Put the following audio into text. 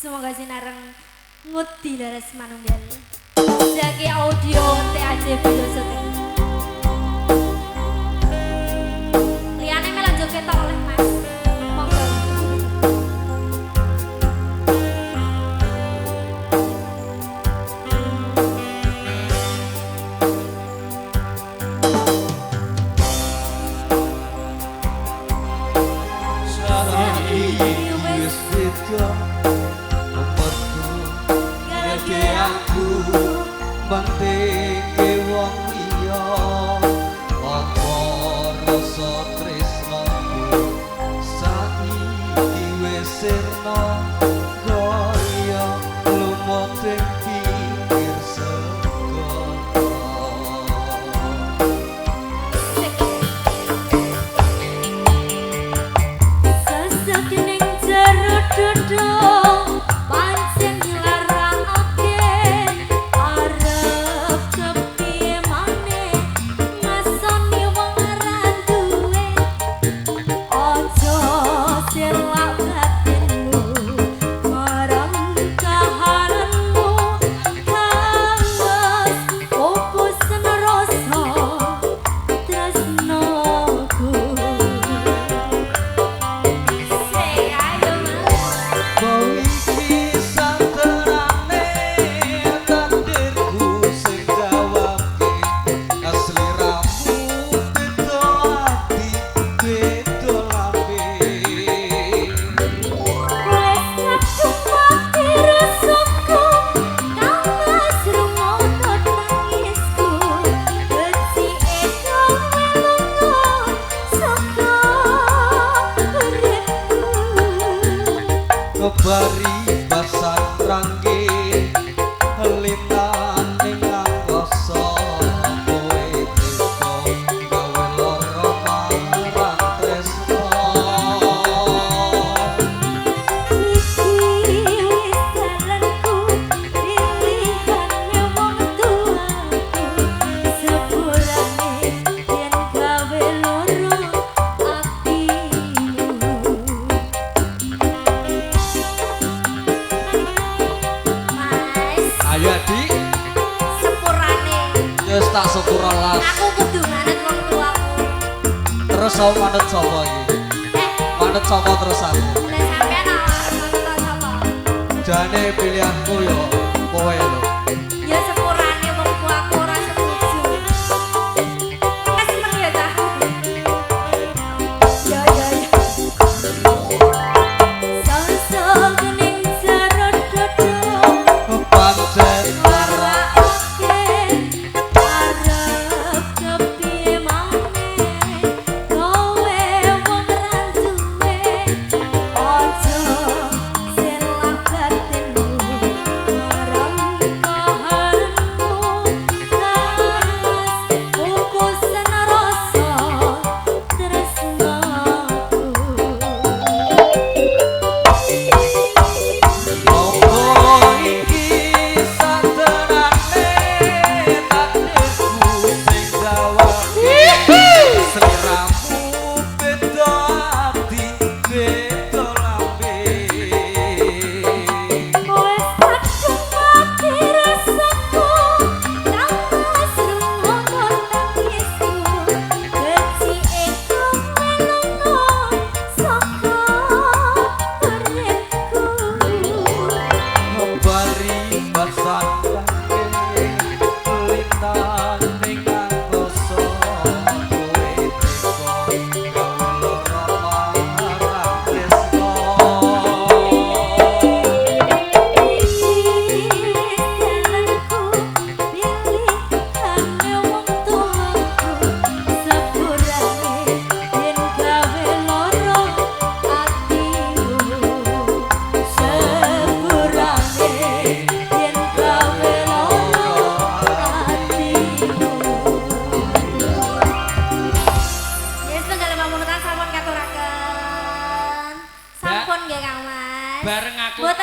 Semoga sinareng ngudi laras manunggal. Jake audio TAC video syuting. Liyane melok joget tok oleh Mas. Monggo. Saiki wis beda umurku ngerti aku pentingke wong liya apa rasa tresnaku saiki wis sirna kaya lumut ing pinggir segara. Sesek ning jero dodo pancen nglarakake arep kepiye maneh ngasoni wong ora duwe aja selak batinmu marang kahananmu kangmas fokus rasa tresnoku. Say ayo Kowe iki saterane takdirku sing jawabke asliramu beda ati beda lambe. Wes kadung mati rasaku kang mas rungono tangisku becike kowe lunga saka uripku. Kebari basan rangge lintane angkasa kowe teka gawe lara marang tresna. Iki wis dalanku pilihane wong tuaku sepurane yen gawe loro atimu. Mas, Ayo Adik, sepurane wis tak sepuro las. aku kudu manut wong tuaku. Terus aku manut sapa iki? Eh, Manut sapa terus aku? lah sampean awak manut sapa? Jane pilihanku yo kowe lho. Ya sepurane wong tuaku ora setuju. Mas seneng ya ta? Ya ya ya. Sosok ning jero dodo Pancen larakake arep kepiye maneh kowe wong ra duwe aja selak batinmu marang kahananmu tas fokusen rasa tresnaku. Opo iki satenane takdirku sing jawabke sliramu beda ati beda lambe. Wes kadung mati rasaku kang mas rungono tangisku becike kowe lunga saka uripku. Bari basan